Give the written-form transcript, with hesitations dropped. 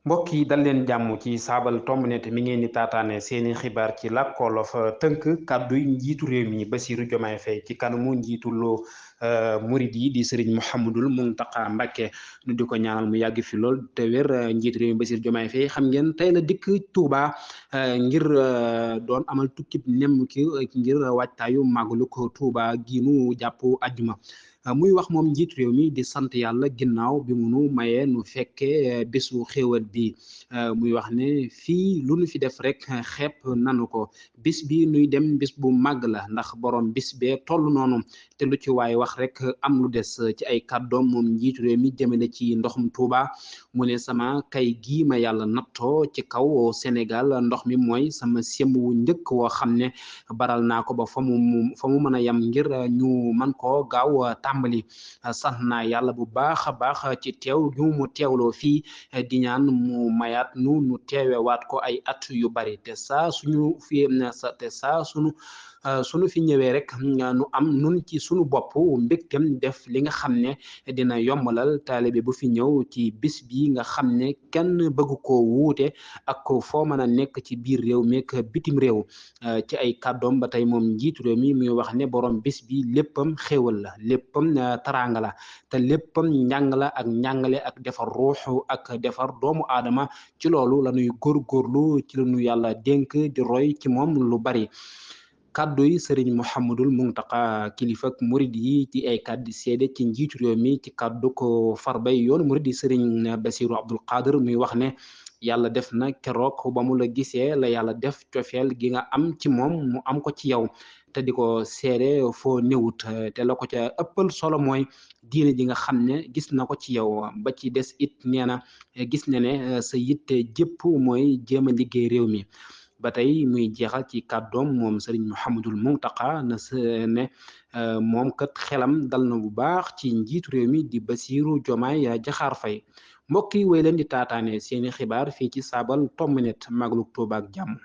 mbokk yi dal leen jàmm ci saabal tomb net mi ngeen di taataane seeni xibaar ci làkk wolof tënk kàdduy njiitu réew mi Bassirou Diomaye Faye ci kanamu njiituloo murid yi di Serigne Mouhamadoul Mountakha Mbacké nu di ko ñaanal mu yàgg fi lool te wér njiitu réew mi Bassirou Diomaye Faye xam ngeen tey la dikk Touba ngir doon amal tukkib nemm ki ngir waajtaayu màggalu ko Touba giinu jàpp ajjuma muy wax moom njiitu réew mi di sant yàlla ginnaaw bi mu nu mayee nu fekkee bésu xéewal bi muy wax ne fii lu nu fi def rek xeeb nanu ko bis bi nuy dem bis bu màgg la ndax borom bis bee toll noonu te lu ci waay wax rek am lu des ci ay kàddoom moom njiitu réew mi jëmale ci ndoxum Tuuba mu ne sama kay gii ma yàlla nattoo ci kaw Sénégal ndox mi mooy sama semb wu njëkk woo xam ne baral naa ko ba fa mu mën a yem ngir ñu man koo gaaw tàmbali sant naa yàlla bu baax a baax ci teew ñu mu teewloo fii di ñaan mu mayaat nu teewewaat ko ay at yu bari te saa suñu fi te saa suñu fi ñëwee rek nu am nun ci suñu bopp mbégtem def li nga xam ne dina yombalal taalibe bu fi ñëw ci bis bi nga xam ne kenn bëgg ko wuute ak foo mën a nekk ci biir réew meek bitim réew ci ay kàddoom ba tey moom njiitu réew mi muy wax ne borom bis bi léppam xéewal la léppam taraanga la te léppam njàng la ak njàngale ak defar ruuxu ak defar doomu aadama ci loolu la ñuy góorgóorlu ci la ñu yàlla dénk di roy ci moom lu bari kàddu yi sëriñ Mouhamadoul Mountakha kilifa ak murid yi ci ay kàddu seede ci njiitu réew mi ci kàddu ko farbay yoonu murid yi sëriñ Bassirou Abdoul Khadr muy wax ne yàlla def na keroog ba mu la gisee la yàlla def cofeel gi nga am ci moom mu am ko ci yow te di ko seede foo néwut te la ko ca ëppal solo mooy diine ji nga xam ne gis na ko ci yow ba ci des it nee na gis na ne sa yitte jëpp mooy jéem a liggéey réew mi ba tey muy jeexal ci kàddoom moom Serigne Mouhamadoul Mountakha ne moom kat xelam dal na bu baax ci njiitu réew mi di Bassirou Diomaye Diakhar Faye mbokk yi wéy leen di taataane seeni xibaar fii ci saabal tomb net Magalu Tuuba ak jàmm